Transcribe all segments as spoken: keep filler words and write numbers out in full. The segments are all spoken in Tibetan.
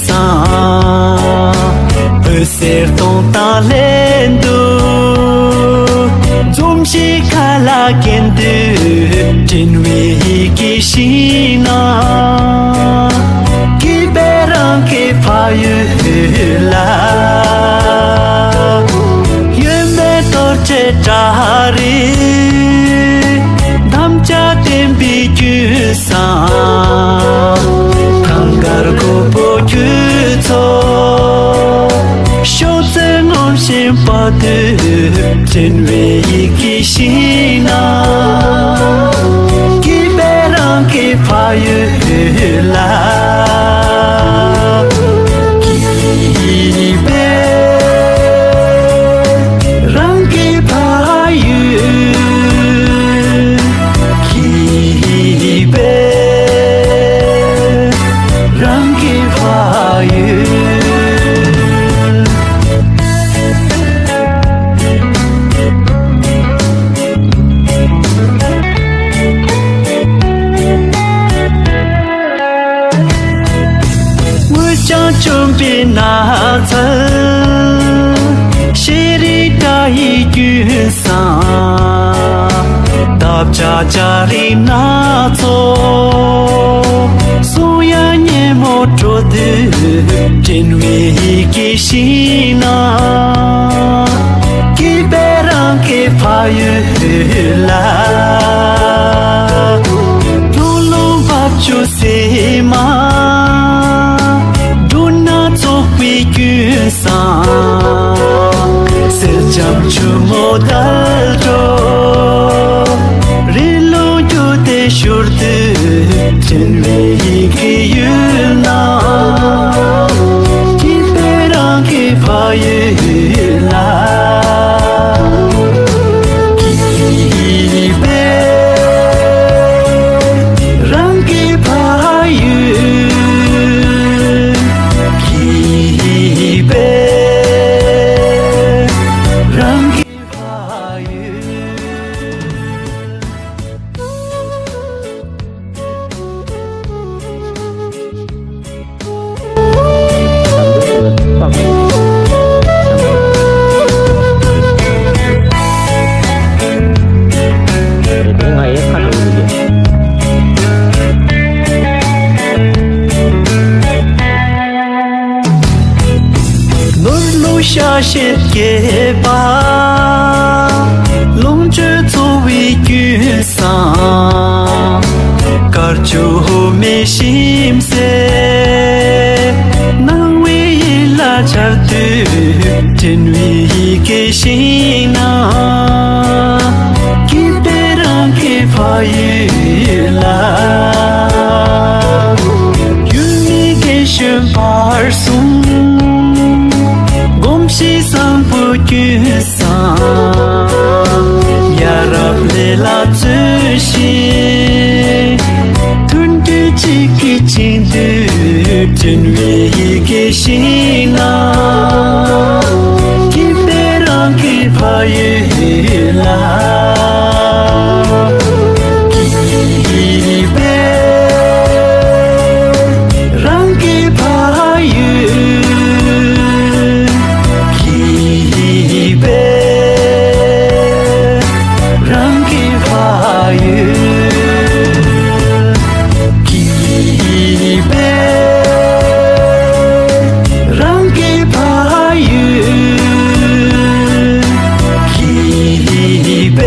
སང་འོད་ཟེར་སྟོང་དང་ལྷན་དུ། འཛུམ་ཞིག་ཁ་ལ་གྱེན་དུ་དྲན་བའི་ཡིད་ཀྱི་ཤིང་ན། སྐྱིད་པའི་རང་གི་ཕ་ཡུལ་ལ། གཡོན་མའི་གཏོར་བཅས་བྲག་རི། དམ་བཅའ་བརྟན་པའི་རྒྱུན་བཟང་། ཐང་དཀར་ཁོ་བོ་ཁྱུ་ཚོ། ཤོག་རྩལ་ངོམ་བཞིན་བར་དུ། དྲན་བའི་ཡིད་ཀྱི་ཤིང་ན། སྐྱིད་པའི་རང་གི་ཕ་ཡུལ་ལ། སྐྱིད་པའི་རང་གི་ཕ་ཡུལ། སྐྱིད་པའི་རང་གི་ཕ་ཡུལ། དངུལ་ལྗང་ལྗོན་པའི་ནགས་ཚལ། ཤེལ་རི་བཀྲ་ཡི་རྒྱུན་བཟང་། འདབ་ཆགས་འཇའ་རིས་སྣ་ཚོགས། གསུང་དབྱངས་སྙན་མོ་སྒྲོག་འདུག་དྲན་བའི་ཡིད་ཀྱི་ཤིང་ན། སྐྱིད་པའི་རང་གི་ཕ་ཡུལ་ལ། ལྷུང་ལྷུང་འབབ་ཆུ་བསིལ་མ། འབྲུ་སྣ་ཚོགས་པའི་རྒྱུན་བཟང་། སེར་ལྕམ་ཆུ་མོ་དལ་འགྲོ། རི་ལུང་རྒྱུད་དེ་བཞུར་དུས། དྲན་བའི་ཡིད་ཀྱི་ཡུལ་ན། སྐྱིད་པའི་རང་གི་ཕ་ཡུལ་ལ། སྐྱིད་པའི་རང་གི་ཕ་ཡུལ། སྐྱིད་པའི་རང་གི་ཕ་ཡུལ། ནོར་ལུག་ཤ་ཤེད་སྐྱེས་པ། ལོངས་སྤྱོད་འཚོ་བའི་རྒྱུན་བཟང་། དཀར་ཕྱུག་མེ་ཤིང་སེར། སྣང་བའི་ཡིད་ལ་འཆར་དུས། དྲན་བའི་ཡིད་ཀྱི་ཤིང་ན། སྐྱིད་པའི་རང་གི་ཕ་ཡུལ་ལ། ཡུལ་མི་རྒན་གཞོན་བར་གསུམ། གོམས་གཤིས་བཟང་པོ་རྒྱུན་བཟང་། ཡ་རབས་ལས་ལ་བརྩོན་ཞིང་། མཐུན་སྒྲིལ་གཅིག་གིས་བཅིངས་དུས། དྲན་བའི་ཡིད་ཀྱི་ཤིང་ན། སྐྱིད་པའི་རང་གི་ཕ་ཡུལ་ལ། སྐྱིད་པའི་རང་གི་ཕ་ཡུལ། སྐྱིད་པའི་རང་གི་ཕ་ཡུལ། སྐྱིད་པའི་རང་གི་ཕ་ཡུལ། སྐྱིད་པའི་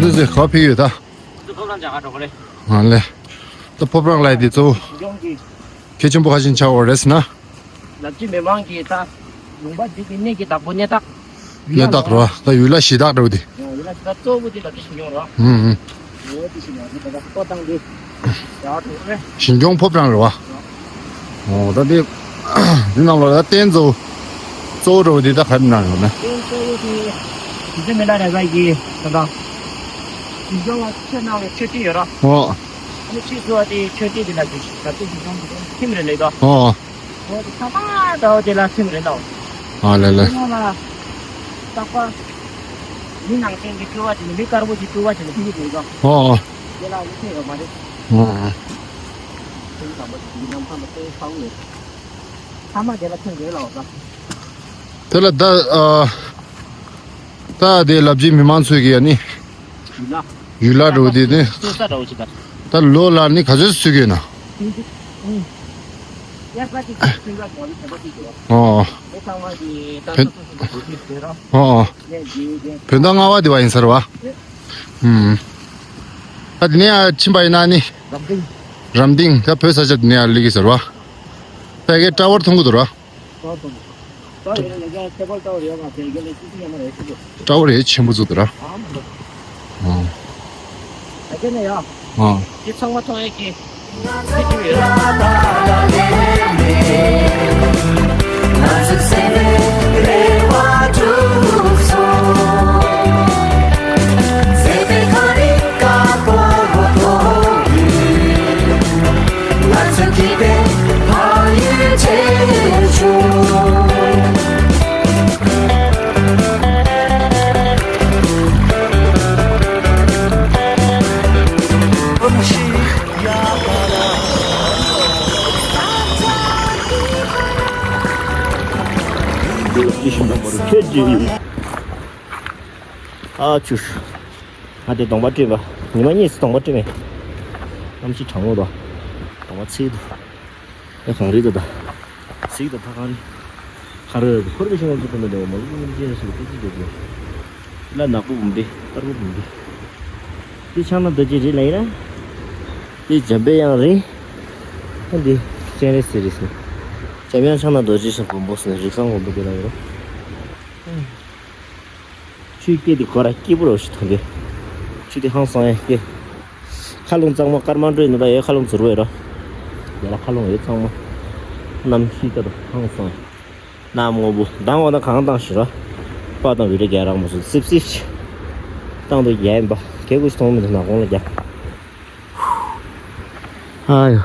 ཟེར་ཟེར་ག་ཕེབས་ཡོད་ད། ཨ་ལེ། ད་ཕོ་བྲང་ལ་དེ་གཙོ་བོ་གལ་ཆེན་པོ་ཁ་ཤས་ཆགས་པ་རེད་ཟེར་ན། ལབ་ཀྱི་མི་མང་གིས་ད་ལུང་པ་འདི་གི་གནས་ཀྱི་བདག་པོ་གནས་བདག་གནས་བདག་རོ། ད་ཡུལ་ལ་གཞི་བདག་འདྲ་བོ་དེ། ཡུལ་ལ་གཞི་བདག་གཙོ་བོ་དེ་ལབ་ཀྱི་ཞིང་སྐྱོང་རོ། ཧུམ་ཧུམ། འོ་དེ་ཞིག་ཡང་དེ་ད་ལྟ་ལྟོ་བཏང་དེ་ཡག་འགྲོ་རེད། ཞིང་སྐྱོང་ཕོ་བྲང་རེད་བ། འོ་ད་དེ་འདི་ནང་ལ་ད་རྟེན་གཙོ་བོ་གཙོ་བོ་འདྲ་བོ་དེ་ད་ག་རེ་གནང་ཡོད་ན། རྟེན་གཙོ་བོ་དེ་དེ་ཚོ་མི་ལ་ར་ས་ཡི་ད་ད་ཞིང་སྐྱོང་བ་ཆོས་གནང་བའི་མཆོད་རྟེན་ཡོད་ར། འོ། ཨ་ནི་ཕྱིས་སུ་བ་དེ་མཆོད་རྟེན་དེ་ལ་དེ་ཞིག་ད་ལྟ་ཞིང་སྐྱོང་དེ་ཁྱིམ་རེད་ལེ་ད། འོ། འོ་དེ་ཚང་མ་ད་འོ་དེ་ལ་ཁྱིམ་རེད་ལ། ཨ་ལེ་ལེ། ཁྱིམ་ལ་རྟག་པར་མི་ནང་བཞིན་གྱི་སྤྲུལ་བ་ཅིག་མི་དཀར་པོ་ཅིག་སྤྲུལ་བ་ཅིག་ལ་ཕྱིན་གྱི་འདུག་ད། འོ་འོ། དེ་ལ་ཡིད་ཆེས་ཡོད་མ་རེད། འོ་འོ། དེ་ལ་མ་དེ་ནམ་མཁའ་ལ་ལྟོས་ཚ་བོ་ཡོད། ཚང་མ་དེ་ལ་ཁྱིམ་རེད་ལ་འོ་ད། དེ་ལ་ད་ཨ། ད་དེ་ལབ་ཀྱི་མི་མང་ཚོས་ཀྱི་ཡ་ནི། ཡུལ་ལ་འགྲོ་དེ་ནི། ད་ལོ་ལ་ནི་ག་ཚོད་སུ་གྱོད་ན། ཨོ། ཨོ། བོད་ཟླ་ལྔ་པ་དེ་བ་ཡིན་ས་རེད་བ། ཨུམ། ད་དེ་ནས་ཕྱིན་པ་ཡིན་ན་ནི། རམ་སྟེང་། ད་བོད་ས་ཆ་དེ་ནས་སླེབས་ཀྱི་ས་རེད་བ། ད་ཡ་གི་ཊ་ཝར་མཐོང་གི་འདུག་ར། ཊ་ཝར་རེད་ཆེན་པོ་བཙུགས་འདུག་ར། ཨོ། ཨ་ཅེ་ནས་ཡ། ཨོ། འདི་ཚང་མ་མཐོང་ཡས་ཀྱི། ཨ་ཆུ། ང་དེ་གདོང་པ་བཀྲུས་པ། ཉི་མ་གཉིས་སུ་གདོང་པ་བཀྲུས་མེད། གནམ་གཤིས་གྲང་མོ་དང་། གདོང་པ་ཚིག་འདུག་ད་གངས་རི་དང་ད། གཟིག་དང་ད་གངས་རི། ཁ་རོས་ཁོར་བའི་ཤིང་ལ་འཛུགས་པ་མི་འདྲ་བ་མ་ལུག་མི་ཅན་ཞིག་ཏི་ཅི་འདུག་ལ་ནག་པོ་འབུམ་སྡེ་དཀར་པོ་འབུམ་སྡེ། འདི་ཕྱག་ན་རྡོ་རྗེ་རེད་ལ་ཡིན་ན། འདི་འཇམ་པའི་དབྱངས་རེད། ཨ་འདི་སྤྱན་རས་གཟིགས་རེད་ཟེར། འཇམ་དབྱངས་ཕྱག་ན་རྡོ་རྗེ་ཞིང་མགོན་པོ་ཟེར་ནས་རིགས་བཟང་མགོན་པོ་དེ་ལ་ཡོད་རེད། ཆུའི་སྐད་དེ་གོ་ར་སྐྱིད་པོ་རོ་ཞིག་མཐོང་དེ། ཆུ་དེ་ཧང་སང་ཡ་སྐད། མཁའ་རླུང་གཙང་མ་སྐར་མ་འགྲོ་ཡིན་ན་ད་ཡོད་མཁའ་རླུང་ཟུར་བས་རོ། ཡ་ལ་མཁའ་རླུང་ཡོད་གཙང་མ། གནམ་གཤིས་ལྟར་ཧང་སང་ཡ། གནམ་སྔོན་པོ་མདང་བ་ན་གང་བཏང་ཞིག་རོ། པ་དང་བི་ར་རྒྱ་རག་མ་སུ་སིབ་སིབ་ཞིག་བཏང་དུ་རྒྱ་ཡིན་པ་གལ་ཀུ་ཞིག་མཐོང་མི་འདུག་ནག་གོང་ལ་རྒྱ། ཨ་ཡོ།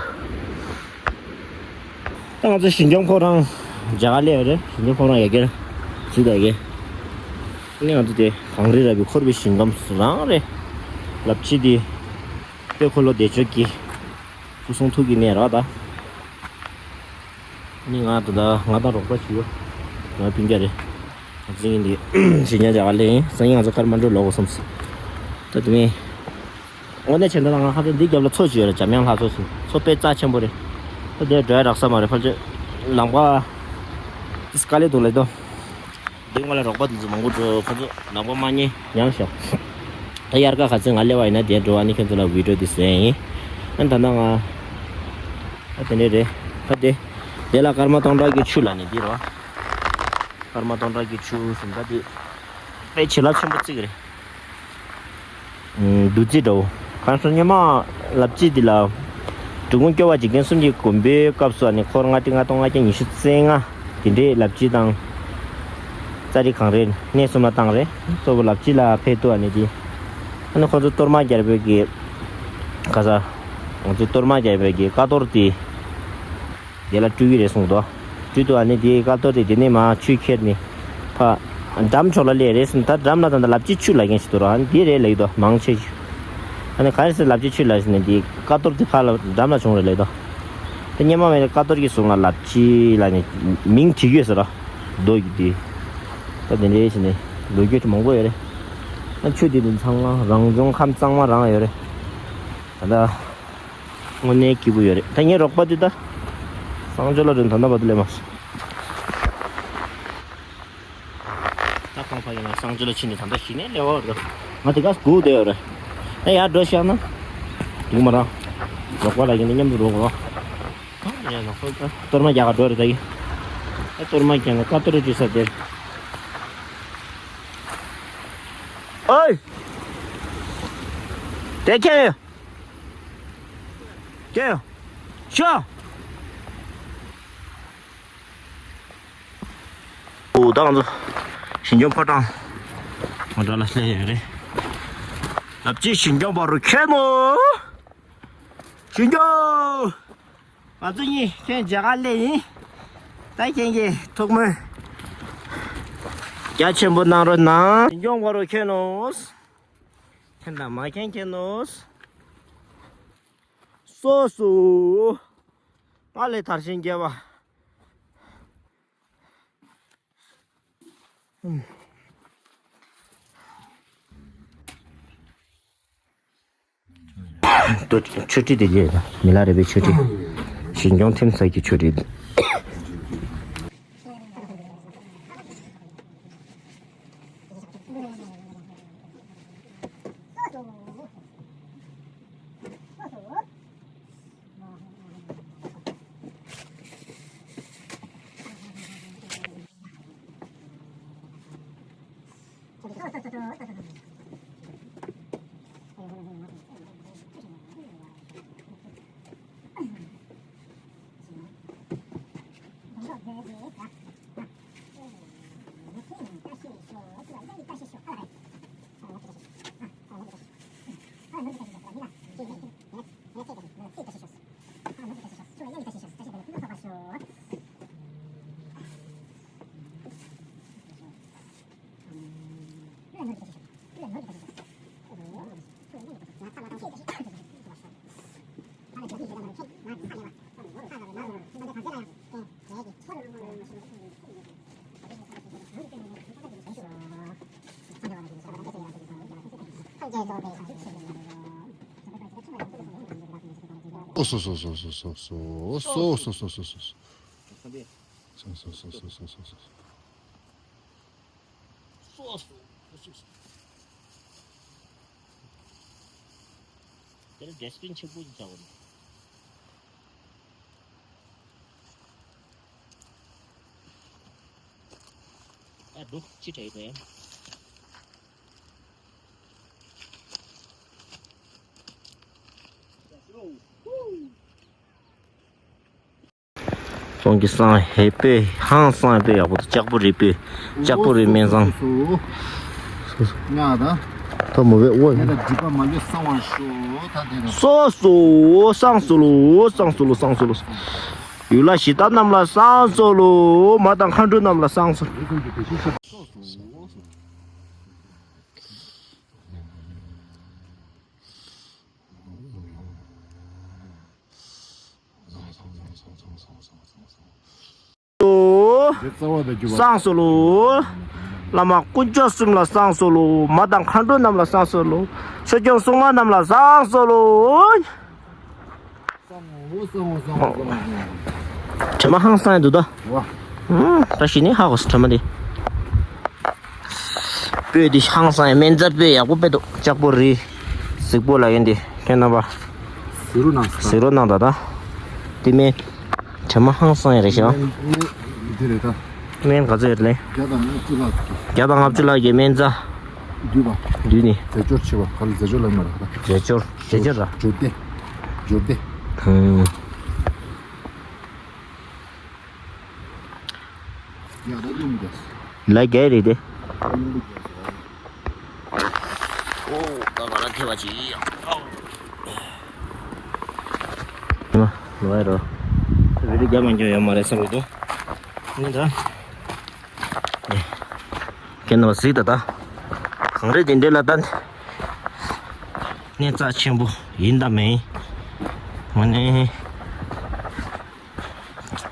ད་ང་ཚོ་ཞིང་སྐྱོང་ཁོ་རང་རྒྱ་གར་སླེབས་རེད། ཞིང་སྐྱོང་ཁོ་རང་ཡ་གེ་ར་ཟིག་ད་གེ། ནི་ང་ཚོ་དེ་གངས་རི་ར་བའི་འཁོར་བའི་ཞིང་ཁམས་རང་རེད། ལབ་ཅི་དེ་དཔེ་འཁོར་ལོ་བདེ་མཆོག་གི་སྐུ་གསུང་ཐུགས་ཀྱི་གནས་ར་ད། ནི་ང་ད་ད་ང་དང་རོགས་པ་ཞིག་ཡོད། ང་སྤུན་ཀྱག་རེད། ང་ཚོ་ཡིན་དེ་ཞིང་ཉ་རྒྱ་གར་སླེབས་ཡིན་སང་ཉིན་ང་ཚོ་ཀར་མ་འགྲོ་ལོག་གོ་བསམ་སོང་། ད་དེ་ནས། དངོས་གནས་བྱས་ན་ང་ཁ་སང་འདི་རྒྱབ་ལ་མཚོ་ཞིག་ཡོད་རེད། འཇམ་དབྱངས་ལྷ་མཚོ་ཞིག་མཚོ་དཔེ་རྩ་ཆེན་པོ་རེད། ད་དེར་འགྲོ་ཡ་རག་ས་མ་རེད། ཕལ་ཆེར་ལམ་ཁ་ཏིས་དཀའ་ལས་འདུག་ལེ་དོ། འདི་སྔོན་ལ་རོགས་པ་དེ་ཚོ་མང་པོ་འགྲོ་ཁོ་ཚོ་ལམ་ཁ་མ་ཉན་ཡང་ཤོག་ད་དབྱར་ཁ་ག་ཚོད་ང་སླེབས་པ་ཡིན་ན་དེར་འགྲོ་ཨ་ནི་ཁྱོད་ཚོ་ལ་བི་ཌིའོ་འདི་བཟོས་ཡིན། ཨ་ད་ལྟ་ང་ཨ་དེ་འདྲས་རེད། ད་དེ་དེ་ལ་ཀརྨ་སྟོང་བྲག་གི་ཆུ་ལ་ནི་འདི་རོ། ཀརྨ་སྟོང་བྲག་གི་ཆུ་ཟིན་ད་དེ་དཔེ་བྱིན་རླབས་ཆེན་པོ་བརྩི་གི་རེད། བདུད་རྩི་འདྲ་བོ། གང་སོང་སྔོན་མ་ལབ་ཅི་འདི་ལ། འབྲི་གུང་སྐྱོབ་པ་འཇིག་རྟེན་གསུམ་གྱི་མགོན་པོའི་སྐབས་སུ་ཨ་ནི་འཁོར་ལྔ་ཁྲི་ལྔ་སྟོང་ལྔ་བརྒྱ་ཉི་ཤུ་རྩ་ལྔ་དེ་འདྲའི་ལབ་ཅི་དང་། ཙཱ་རི་གངས་རིར་གནས་གསུམ་ལ་བཏང་རེད། གཙོ་བོ་ལབ་ཅི་ལ་ཕེབས་དུས་ཨ་ནི་དེ། ཨ་ནི་ཁོ་ཚོ་གཏོར་མ་རྒྱལ་པོའི་གི། ག་ས། ང་ཚོའི་གཏོར་མ་རྒྱལ་པོའི་གི་ཀ་གཏོར་དེ། དེ་ལ་སྤྲུལ་གྱི་རེད་གསུངས་འདུག་སྤྲུལ་དུས་ཨ་ནི་དེའི་ཀ་ཏོ་རེད། དེ་ནས་མ་ཆུ་ཁྱེར་ནས་ཕ། འགྲམ་ཕྱོགས་ལ་སླེབས་རེད་ཟེར་ན་ད་འགྲམ་ལ་ད་ལྟ་ལབ་ཅི་ཆུ་ལ་མཁན་ཞིག་འདུག་ར། ཨ་ནི་དེ་རེད་ལབ་ཀྱི་འདུག་མང་ཆེ་ཞིག་ཨ་ནི་ག་རེ་ཟེར་ལབ་ཅི་ཆུ་ལ་ཟེར་ནས་དེའི་ཀ་ཏོར་དེ་ཕ་ལ་འགྲམ་ལ་བྱུང་རེད་ལབ་ཀྱི་འདུག་དེ་སྔོན་མ་མེད་ཀ་ཏོར་གྱི་ཟུར་ལ་ལབ་ཅི་ལ་ནི་མིང་བྲིས་ཡོད་ཟེར་ར། རྡོ་ཡི་དེ། ད་དེ་འདྲའི་ཟེར་ནས་ལོ་རྒྱུས་མང་པོ་ཡོད་རེད། ཨ་ཆུ་དེ་དེ་ཚང་མ་རང་བྱུང་ཁམས་གཙང་མ་རང་ཡོད་རེད། ད་ལྟ། དངོས་གནས་སྐྱིད་པོ་ཡོད་རེད། ད་ངའི་རོགས་པ་འདི་ད། གསང་སྤྱོད་ལ་རིན་ཐང་ད་བར་དུ་སླེབས་མ་སོང་། ད་ཁང་པ་ཡིན་ན་གསང་སྤྱོད་ལ་ཕྱིན་ནས་ད་ལྟ་གཞི་ནས་སླེབས་པ་རེད། ང་དེ་ག་སྒུག་བསྡད་ཡོད་རེད། ད་ཡར་འགྲོ་ཤག་ན། འདུག་མ་ར། ལོག་པ་ལ་ཡིན་ན་མཉམ་དུ་འགྲོ་དགོས། ཡ་ལོག་པ་གཏོར་མ་རྒྱག་ག་འགྲོ་རེད་ད་ཡིན། ད་གཏོར་མ་རྒྱག་ན་ཀ་ཏོ་རི་ཅུ་ས་དེར། ཨོའི། དེ་ཁྱེད། ཁྱེད། ཤོ། འོ་ད་ང་ཚོ་ཞིང་སྐྱོང་ཕོ་བྲང་ང་འདྲ་ལ་སླེབས་ཡོད་རེད། ལབ་ཅིག་ཞིང་སྐྱོང་བ་རུ་ཁྱེད་ནོ། ཞིང་སྐྱོང་། ང་ཚོ་གཉིས་ཁྱེད་མཇལ་ཁ་སླེབས་ཡིན། ད་ཁྱེད་ཀྱི་ཐུགས་སྨོན་རྒྱ་ཆེན་པོ་གནང་རོགས་གནང་། ཞིང་སྐྱོང་བ་རུ་ཁྱེད་ནོ། ཁྱེད་དང་མ་ཁྱེད་ཁྱེད་ནོ། སོ་སོ། ང་ལས་དར་ཞིང་རྒྱས་པ། ཏོ་ཆོས་ཁྲི་དེ་རྗེས་མི་ལ་རས་པའི་ཆོས་ཁྲི། ཞིང་སྐྱོང་ཐིམ་ས་ཀྱི་ཆོས་ཁྲི། དེར་ཌེ་སི་པིན་ཆེན་པོ་ཞིག་བྱ་བ་རེད། ཨ་འདུག་ཅི་དྲག་ཡོད་པས། སོང་གི་སང་ཧེ་པེ་ཧང་སང་པེ་ཡག་པོ་ལྕགས་པོ་རི་པེ་ལྕགས་པོ་རི་སྨན་བཟང་། ང་ད། ད་མོ་བེ་འོ། ངས་ད་སྒྲིབ་པ་མ་གྱུར་གསང་བར་ཤོག་ད་དེ་ད། སོ་སོ་སང་སོ་ལོ་སང་སོ་ལོ་སང་སོ་ལོ། ཡུལ་ལྷ་གཞི་བདག་རྣམས་ལ་སང་སོ་ལོ། མ་དང་མཁའ་འགྲོ་རྣམས་ལ་སང་སོ་ལོ། སང་སོ་ལོ། བླ་མ་དཀོན་མཆོག་གསུམ་ལ་སང་སོ་ལོ། མ་དང་མཁའ་འགྲོ་རྣམས་ལ་སང་སོ་ལོ། ཆོས་སྐྱོང་སྲུང་མ་རྣམས་ལ་སང་སོ་ལོ། དྲི་མ་ཧང་སང་ཡ་འདུག་ད། ད་ཞི་ནི་ཧ་གོ་སོ་དྲི་མ་འདི། སྤོས་འདི་ཧང་སང་ཡ་སྨན་རྩྭ་སྤོས་ཡག་པོ་སྤོས་འདུག་ལྕགས་པོ་རི། གཟིག་པོ་ལ་ཡོན་ཏེ་ཁྱེད་རྣམ་པ། ཟི་རུ་ནང་ཟི་རུ་ནང་ད་ད། དེ་མིན། དྲི་མ་ཧང་སང་ཡ་རེད་ཤག་འདི་རེད་ད། སྨན་ག་ཚོད་ཡོད་ལེ། བརྒྱ་དང་ལྔ་བཅུ་ལྷག་བརྒྱ་དང་ལྔ་བཅུ་ལྷག་གི་སྨན་རྩྭ། བསྡུས་པ། བསྡུས་ནི། རྫས་སྦྱོར་ཆེ་བ་ག་ལ་རྫས་སྦྱོར་ལ་མ་རེད་ད། རྫས་སྦྱོར་རྫས་སྦྱོར་ར། སྦྱོར་སྡེ། སྦྱོར་སྡེ། ཧུམ། ཡ་ད་ཡོང་གི། ལ་རྒྱ་རེད་དེ། ཡོང་གི། ཨོ། ད་ང་རང་ཐེ་བ་ཅི་ཡང་། ཨོ། ལོ་ཡ་རོ། བི་ཌིའོ་རྒྱ་མ་འགྱོ་ཡོད་མ་རེད་བསམ་གི་འདུག་ནི་ད། ཁྱེད་རྣམ་པ་གཟིགས་ད་ད། གངས་རི་དེ་འདྲ་ལ་ད། གནས་རྩ་ཆེན་པོ་ཡིན་དང་མིན། ང་ནི། ད་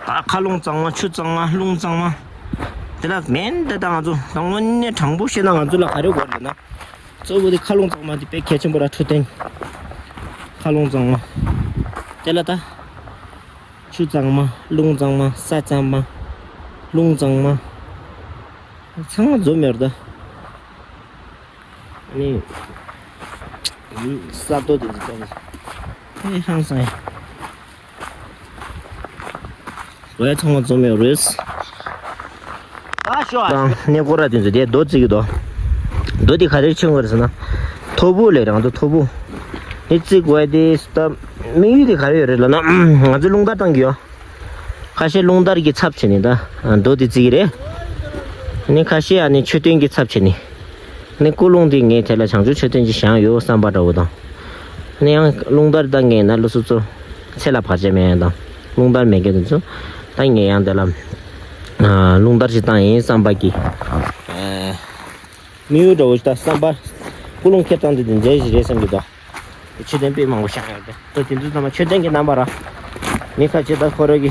མཁའ་རླུང་གཙང་མ་ཆུ་གཙང་མ་རླུང་གཙང་མ། དེ་ལ་མིན་དེ་ད་ང་ཚོ་ད་དངོས་གནས་དྲང་པོ་བཤད་ན་ང་ཚོ་ལ་ག་རེ་དགོས་རེད་ན། གཙོ་བོ་དེ་མཁའ་རླུང་གཙང་མ་དེ་དཔེ་གལ་ཆེན་པོ་ར་འཕྲོད་བསྟེན། མཁའ་རླུང་གཙང་མ། དེ་ལ་ད། ཆུ་གཙང་མ་རླུང་གཙང་མ་ས་གཙང་མ། རླུང་གཙང་མ། ཚང་མ་འཛོམས་ཡོད་རེད་ད། ཨ་ནི། ས་རྡོ་དེ་ཚོ་བཏོན་ནས། ཨེ་ཧང་སང་ཡ། ཝེ་ཚང་མ་འཛོམས་ཡོད་རེད། ད་ཤོག་ཨ། དང་གནས་སྐོར་ར་དེ་ཚོ་དེ་རྡོ་བརྩིགས་ཀྱི་འདུག་རྡོ་དེ་ག་རེ་ཕྱིན་དགོས་རེད་ཟེར་ན། མཐོ་པོ་ལས་རང་ཚོ་མཐོ་པོ། དེ་བརྩིགས་དགོས་དེ་ད་དམིགས་ཡུལ་དེ་ག་རེ་ཡོད་རེད་ལབ་ན། ང་ཚོ་རླུང་རྟ་བཏང་གི་ཡོད། ཁ་ཤས་རླུང་རྟ་གི་ཚབ་བྱས་ནས་ད་རྡོ་དེ་བརྩིགས་ཀྱི་རེད། ནི་ཁ་ཤས་ཨ་ནི་མཆོད་རྟེན་གྱི་ཚབ་བྱས་ནས། ནི་ཀུན་སློང་འདི་ངས་དེ་ལ་བྱང་ཆུབ་མཆོད་རྟེན་ཅིག་བཞེངས་ཡོད་བསམ་པ་འདྲ་བོ་དང་། ནི་ཡང་རླུང་རྟར་བཏང་མཁན་ཡིན་ན་ལོ་སོ་སོ་ཚེ་ལ་བར་ཆད་མེད་ཡ་དང་རླུང་རྟར་མེད་མཁན་དེ་ཚོ་ད་ངས་ཡང་དེ་ལ་ཨ་རླུང་རྟར་ཅིག་བཏང་ཡིན་བསམ་པ་གི་ཨ་དམིགས་ཡུལ་འདྲ་བོ་ཞིག་དང་བསམ་པ་ཀུན་སློང་འཁྱེར་སྟངས་དེ་དེ་འདྲ་ཞིག་རེད་བསམ་གྱི་འདུག་མཆོད་རྟེན་དཔེ་མང་པོ་བཞེངས་ཡོད་རེད། ད་དེ་ཚོ་ཚང་མ་མཆོད་རྟེན་གྱི་རྣམ་པ་ར། མི་ཁ་ཅིག་ད་ཁོ་རང་གི་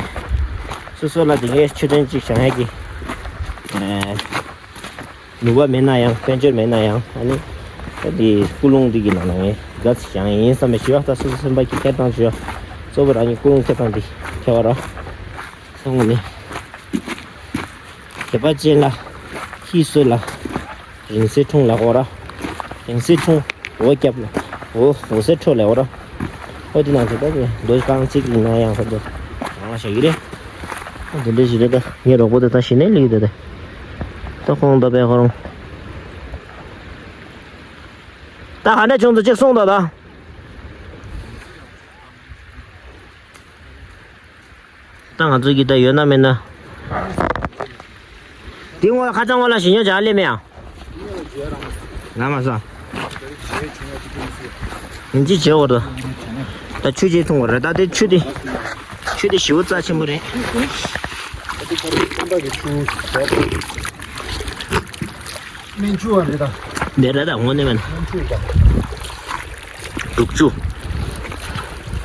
སོ་སོ་ལ་དེ་འདྲའི་མཆོད་རྟེན་ཅིག་བཞེངས་ཡ་གི་ཨ། ནུས་པ་མེད་ན་ཡང་དཔལ་འབྱོར་མེད་ན་ཡང་ཨ་ནི་ད་འདི་ཀུན་སློང་འདི་གི་ནང་ན་ངས་ག་ཚོད་བཞེངས་ཡིན་བསམ་པའི་ཞུ་བ། ད་སོ་སོ་སེམས་པ་གི་འཁྱེར་སྟངས་ཞུ་བ། གཙོ་བོ་རང་ཉིད་ཀུན་སློང་འཁྱེར་སྟངས་འདི་ཁྱད་པར་ར་སོང་ནས་དད་པ་ཅན་ལ་ཕྱི་གསོལ་ལ་རིང་བསྲེལ་འཁྲུངས་ལ་འོ་ར་རིང་བསྲེལ་འཁྲུངས། འོ་སྐྱབས་ལ། འོ་འོ་ཟེར་འཕྲོ་ལས་འོ་ར། འོ་དེ་ནང་བཞིན་ད་ནི་རྡོ་རྐང་གཅིག་ཡིན་ན་ཡང་ཁ་རྡོ་རང་ལ་བཞག་གི་རེད། འོ་དེ་འདྲ་ཞིག་རེད། ད་ངའི་རོགས་པོ་དེ་ད་གཞི་ནས་སླེབས་ཡོད་དེ། ད་ཁོང་ད་པས་ཁོ་རང་། ད་ག་འདྲ་བྱུང་འདུག་ཅིག་གསུངས་དང་ད། ད་ང་ཚོ་གི་ད་ཡོད་ན་མེད་ན། དེ་སྔོན་ཁ་སང་སྔོན་ལ་ཞིང་ཉོ་བྱ་སླེབས་མེད་ཨ། ང་མ་ས། ཡིན་གཅིག་བྱེད་འོ་དོ། ད་ཆུ་ཅིག་འཐུང་བ་རེད། ད་དེ་ཆུ་དེ། ཆུ་དེ་ཞེ་པོ་རྩ་ཆེན་པོ་རེད། སྨན་ཆུ་བ་རེད་ད། འདི་རེད་ད་དངོས་གནས་མེད་ན། སྨན་ཆུ་ཡིན་ད། དུག་ཆུ།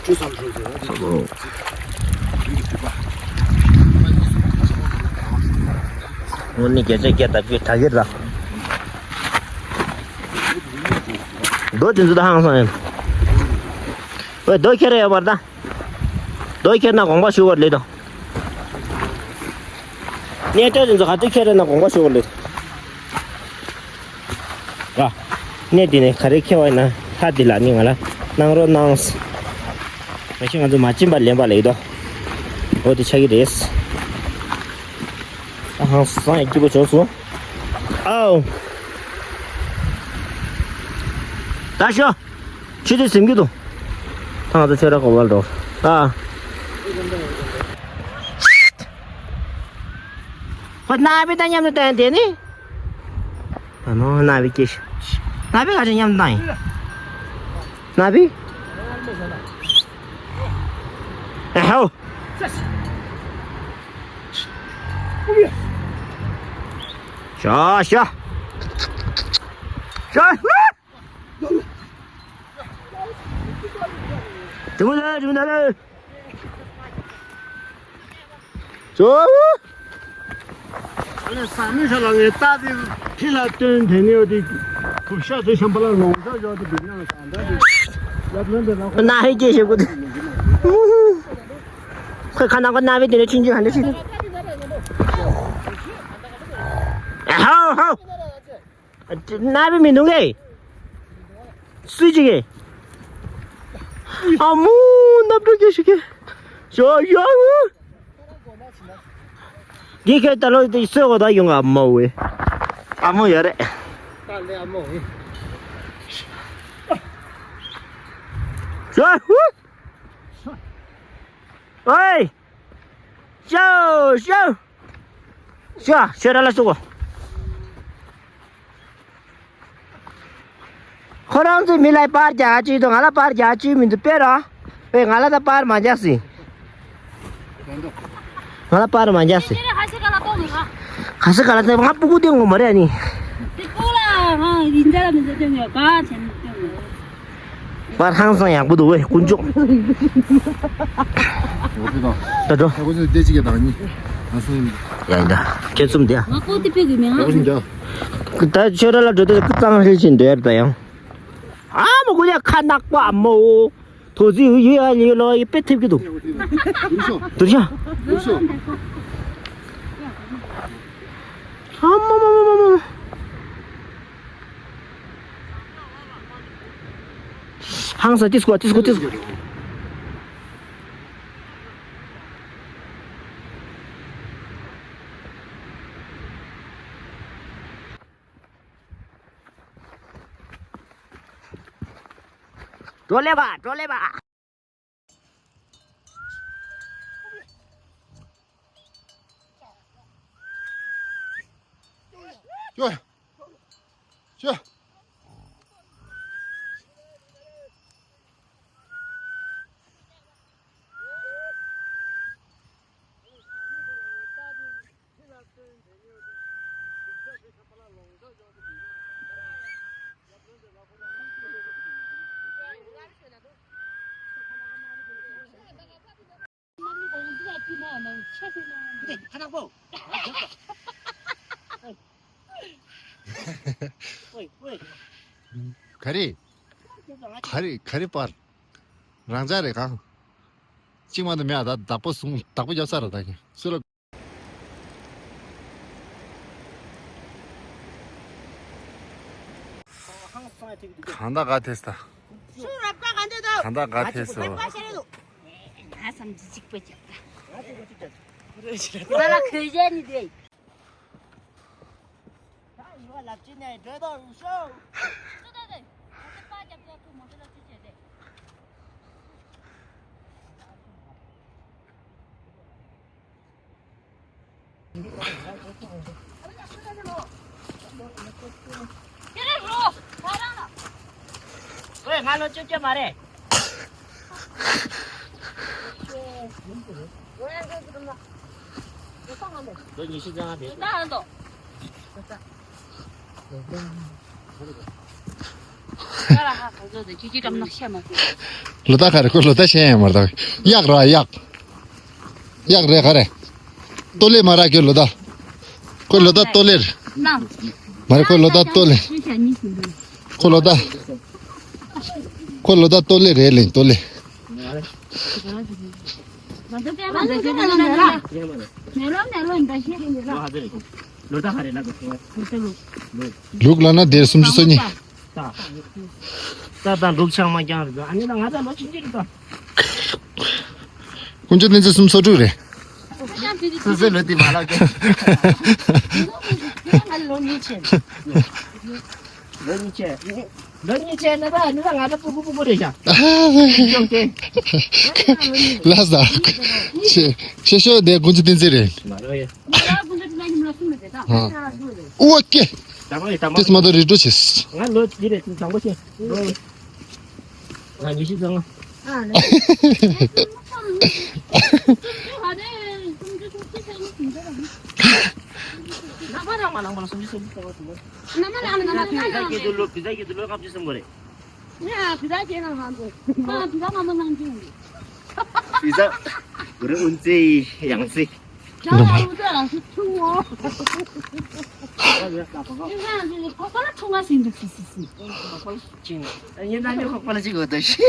ཆུ་བསམ་ཆུ་ཟེར་བ་དེ་ཆུ། དུག་གི་དུད་པ། དངོས་གནས་བརྒྱ་ཆ་བརྒྱ་ད་བརྒྱ་ད་གིར་ད། རྡོ་དེ་ཚོ་ད་ཧང་སང་ཡིན། ཝེ་རྡོ་ཁྱེར་ཡོད་པར་ད། རྡོ་ཁྱེར་ན་དགོངས་པ་ཞུ་བར་ལེ་དང་། གནས་བརྟན་དེ་ཚོ་ག་དུས་ཁྱེར་ན་དགོངས་པ་ཞུ་བར་ལེ། ར། གནས་འདི་ནས་ག་རེ་ཁྱེར་བ་ཡིན་ན་ལྷ་འདི་ལ་ནི་ང་ལ་གནང་རོགས་གནང་། མ་གཞི་ང་ཚོ་མ་བྱིན་པ་ལེན་པ་ལེགས་དོ། འོ་དེ་ཆགས་ཀྱི་རེད། ཨ་ཧང་སང་ཡ་སྐྱིད་པོ་བྱུང་སོང་། ཨའོ། ད་ཤོ། ཆུ་དེ་ཟིན་གྱི་འདུག་ད་ང་ཚོ་ཆོས་ར་གོ་བར་འགྲོ། ཨ། ཁོ་ན་བི་ད་མཉམ་དུ་བསྟན་དེ་ནི། ད་ནོ་ན་བི་སྐྱེ་ཤི། ན་བི་ག་ཅི་མཉམ་དུ་བཏང་ཡིན། ན་བི། ཨ་ཧོ། ཤ་ཤ། ཤ། དེ་མོ་ལ་དེ་མོ་ལ། ཅོ། ཨ་ནི་ས་མི་ཤ་ལ་ངས་རྟ་དེ་ཕི་ལ་སྟོན་དེ་ནས་འོ་དེ་ཁུ་ཤ་དེ་ཤམ་པ་ལ་ལོང་ས་ཡོད་དེ་བི་ནང་ས་འདྲ་དེ་ཡབ་ལོན་དེ་ལ་ཁོ་ན་ཧེ་སྐྱེ་ཞེ་གོ་དེ་ཁོས་ཁ་ནང་གོ་ན་བི་དེ་ནས་ཆུང་ཆུང་ཧ་འདྲ་ཞིག་ཧའོ་ཧའོ། ན་བི་མི་འདུག་གས། སུས་ཅིག་གས། ཨ་མོ་ནབ་འགྲོ་གས་ཞིག་གས། ཞོ་ཞོ་ཨུ། འདི་ཁའི་ད་ལོ་དེ་སོས་གོ་ད་ཡོང་ཨ་མོ་ཝེ། ཨ་མོ་ཡོད་རེད། ད་ལེ་ཨ་མོ་ཝེ། ཞོ་ཨུ། ཨོའི། ཞོ་ཞོ། ཤ་ཤོད་ར་ལ་སུ་གོ། ཁོ་རང་ཚོའི་མི་ལ་པར་རྒྱག་ཅིག་དང་ང་ལ་པར་རྒྱག་ཅིག་མི་འདུག་པེ་ར། པེ་ང་ལ་ད་པར་མ་རྒྱག་སྲིད། ང་ལ་པར་མ་རྒྱག་སྲིད། ཁ་སི་ཁ་ལ་ང་སྤུ་གུ་སྟེང་ངོ་མ་རེད་ཨ་ནི། པར་ཧང་སང་ཡག་པོ་འདུག་ཝེ་དཀོན་མཆོག་ད་འགྲོ། ཡ་ཡིན་ད། ཁྱེད་གསུམ་དེ། ད་ཆོས་ར་ལ་འགྲོ་དུས་གཙང་ཧྲིལ་ཕྱིན་འདོད་ད་ཡང་། ཨ་མ་གོ་ཡ་ཁ་ནག་པ་མོ། དོ་ཙི་ཡུ་ཡ་ཡི་ལོ་ཡི་པེ་ཐེབས་ཀྱི་འདུག་དུར་ཤ། ཨ་མ་མ་མ་མ་མ། ཕངས་ས་ཏིས་ཀོ་ཏིས་ཀོ་ཏིས་ཀོ། བྲོ་ལེ་བ་བྲོ་ལེ་བ། ཡོ། ཡོ། ག་རེ། ག་རེ་ག་རེ་པར། རང་ཅག་རེད་གང་། གཅིག་མ་གཏོགས་མེད་ཨ། ད་བདག་པོ་བཟུང་བདག་པོ་རྒྱབ་ས་ར་ད་གི་སུ་ལ། གང་ལྟར་ག་ཐེས་ད། ཆུ་རབ་ཀ་ག་འདོད་དོ། གང་ལྟར་ག་ཐེས་སོ། རབ་ཀ་ཤ་རེད་དོ། ང་བསམ་གྱི་གཅིག་པ་ཅག་ད། ང་ལ་ཁོས་བྱས་ནི་དེ། ད་ཡུལ་བ་ལབ་ཅི་ནས་འགྲོ་དོ་རུ་ཤོ། ཅི་ད་དེ། ང་ཚོ་པ་རྒྱབ་ཀྱག་ཐུག་མོ་ཏི་ལ་ཅི་བྱས་ཏེ། ཨོའེ་ང་ལོ་བཅོ་བཅོ་མ་རེད། ལོ་ཉི་ཤུ་རྩ་ལྔ་རེད། ལོ་ད་ག་རེ་ཁོ་ལོ་ད་ཤེས་ཡ་མ་རེད་ད། གཡག་ར་གཡག་གཡག་རེད་ག་རེ། ཏོ་ལེ་མ་ར་ཁྱོད་ལོ་ད། ཁོ་ལོ་ད་ཏོ་ལེ་རེད། མ་རེད་ཁོ་ལོ་ད་ཏོ་ལེ། ཁོ་ལོ་ད། ཁོ་ལོ་ད་ཏོ་ལེ་རེད་ལེ་ཏོ་ལེ། ལུག་ལ་ན་དེར་སུམ་ཅུ་སོ་གཉིས། ད་ད་ལུག་ཆང་མ་རྐྱང་རེད་ཨ་ནི་ན་ང་ད་ལོ་ཆུང་ཆུང་རེད་ད། དཀོན་མཆོག་བསྟན་འཛིན་སུམ་སོ་དྲུག་རེད། སོ་སོའི་ལོ་དེ་མ་ལག་གི། ང་ལོ་གཉིས་ཆེ། ལོ་གཉིས་ཆེ། ལོ་གཉིས་ཆེ་ན་ད་ནི་ད་ང་ད་སྤུ་གུ་སྤུ་གུ་རེད་ཤག་ལ་ས། ཆེ་ཆེ་ཤོས་དེ་དཀོན་མཆོག་བསྟན་འཛིན་རེད། ཨོ་ཀེ། དེས་མ་གཏོགས་རི་ཀྲོ་བྱེད། ང་ལོ་འདི་རེད་དང་པོ་ཆེ། ང་ཉི་ཤུ་རྩ་ལྔ། བི་ཛ་གི་དུ་ལོ་བི་ཛ་གི་དུ་ལོ་ཁབ་ཅི་སོང་གོ་རེད། ང་བི་ཛ་གྱེས་ན་ང་ཚོ། ང་བི་ཛ་མ་མ་གནང་རྒྱུ། བི་ཛ་གོ་རེ་ཨུན་ཙེ་ཡང་སི། ཁོག་པ་ལ་ཁྲུང་ང་ཟིན་འདུག་སི་སི་སི། ཡིན་ན་ནི་ཁོག་པ་ལ་ཅིག་འོ་ད་ཤི།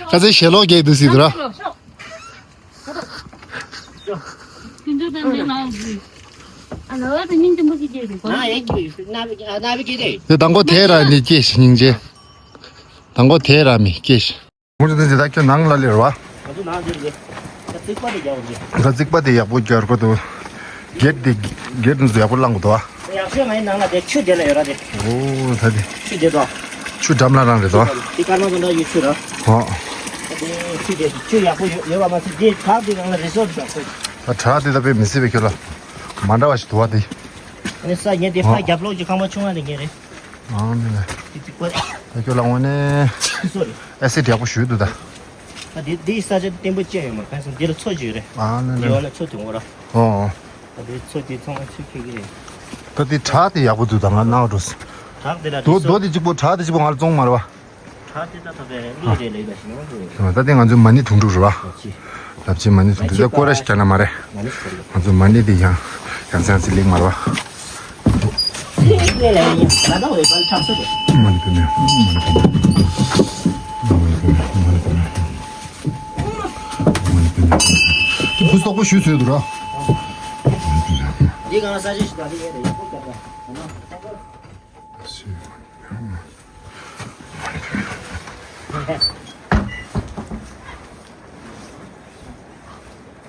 ཁ་ཚེ་ཞེ་ལོག་རྒྱག་འདུག་སི་འདུག་ར། དེ་དང་པོ་དེ་ར་ནི་སྐྱེས་ཤི་སྙིང་རྗེ། དང་པོ་དེ་ར་མི་སྐྱེས་ཤི། ཁོང་ཚོ་དེ་ད་ཁྱོད་ནང་ལ་སླེབས་ར། ང་ཚོ་ནང་འཛུལ་རེད། ད་རྩིག་པ་དེ་རྒྱག་དགོས་རེད། ད་རྩིག་པ་དེ་ཡག་པོ་རྒྱག་དགོས་འདུག་གེད་དེ་གེད་འདི་ཚོ་ཡག་པོ་བླང་དགོས་འདུག་ཨ། ཡག་ཤོས་ང་ཡི་ནང་ལ་དེ་ཆུ་དེ་ལ་ཡོད་ར་དེ། ཨོ་ད་དེ། ཆུ་དེ་དོ། ཆུ་འགྲམ་ལ་རང་རེད་དོ། དེ་སྐར་མ་ཚོ་འདྲ་ཡོད་ཆུ་ར། ཨོ། ད་དེ་ཆུ་དེ་ཆུ་ཡག་པོ་ཡོད་ཡོད་པ་མ་ཚད་དེ་བྲག་དེ་རང་ལ་རི་སོར་ཡག་པོ། ད་བྲག་དེ་ད་དཔེ་མི་སྲིད་པའི་ཁྱོད་ལ། མ་འདྲ་བ་ཞིག་འདུག་བ་དེ། ཨ་ནི་ས་ངས་དེ་ཕ་རྒྱབ་ལོགས་ཀྱི་ཁང་པ་ཆུང་བ་དེ་ངས་རེད། ཨང་ནི་ལ། ཏི་ཏི་ཀོ། ད་ཁྱོད་ལ་དངོས་གནས། སོ་རེད། ཨེ་སི་ཡག་པོ་ཞུས་འདུག་ད། ད་དེ་དེའི་ས་ཆ་བརྟན་པོ་ཅན་ཡོད་མ་རེད། གང་ཡིན་ཟེར་ན་འདི་ལ་མཚོ་ཅིག་ཡོད་རེད། ཨང་ནི་ལ། འདི་བ་ལ་མཚོ་དེ་འོང་ར། ཨོ། ད་དེ་མཚོ་དེ་ཚང་མ་ཆུ་ཁྱེར་གི་རེད། ད་དེ་བྲག་དེ་ཡག་པོ་འདུག་ད་ང་སྣང་བ་འགྲོ་སོང་། བྲག་དེ་ལ་རྡོ་རྡོ་དེ་གཅིག་པོ་བྲག་དེ་གཅིག་པོ་ང་ལ་བཙོང་མ་རེད་བ། ད་དེ་ད་ད་བས་གླུ་རེ་ལེགས་པ་ཞིག་ཡོང་གི། ད་དེ་ང་ཚོའི་མ་ཎི་དུང་སྒྲུག་རེད་བ། ལབ་ཅི། ལབ་ཅི་མ་ཎི་དུང་སྒྲུག་ད་སྐོར་ར་ཞིག་རྒྱག་ན་མ་རེད། མ་ཎི་སྐོར་ར། ང་ཚོའི་མ་ཎི་དེ་ཡང་ཡང་སེང་སེ་ལེགས་མ་རེད་བ། ལེགས་ལེགས་ལེགས་ཡིན། ད་ད་འོས་པ་འཁྲབ་ས་རེད། མ་ཎི་དུང་ནས་མ་ཎི་དུང་ནས་མ་ཎི་དུང་ནས་མ་ཎི་དུང་ནས་མ་ཎི་དུང་ནས། དེ་བུ་སོག་པོ་ཞུས་ཚོད་འདུག་ར། འདི་གང་ས་ཆ་ཞིག་ད་དེ་ཡས་རེད་ཡག་པོ་རྒྱབ་ད།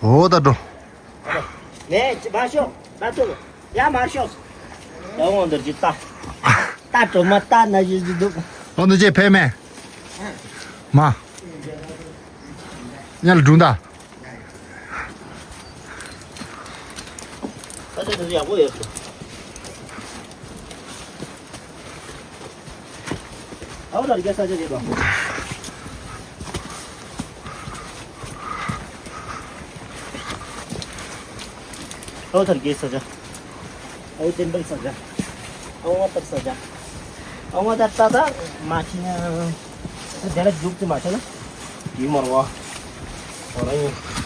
འོ་ད་འགྲོ། ནས་མར་ཤོག་ད་ཐུག་ཡ་མར་ཤོག་ཡ་འོང་འདིར་ཅི་ལྟ། ལྟ་གྲོ་མ་ལྟ་ན་ཞིག་ཅི་འདུག་འོ་འདི་ཅེ་ཕེ་མེ། མ། ཉལ་སྒྲུང་ད། ད་ད་ད་ཡག་པོ་ཡོད། ཨའོ་ད་རྒྱལ་ས་ཆ་རེད་པ། ཨའོ་ད་རྒྱལ་ས་ཆ། ཨའོ་བསྟན་པའི་ས་ཆ། ཨའོ་ང་ཏག་ས་ཆ། ཨའོ་ང་ཏག་ཏག་ཏག་མ་ཁྱི་ཉ། དེ་ལ་རྒྱུག་ཅི་མ་ཆ་ན། ཡིན་མ་རུང་བ། ཨོ་ར་ཡིན།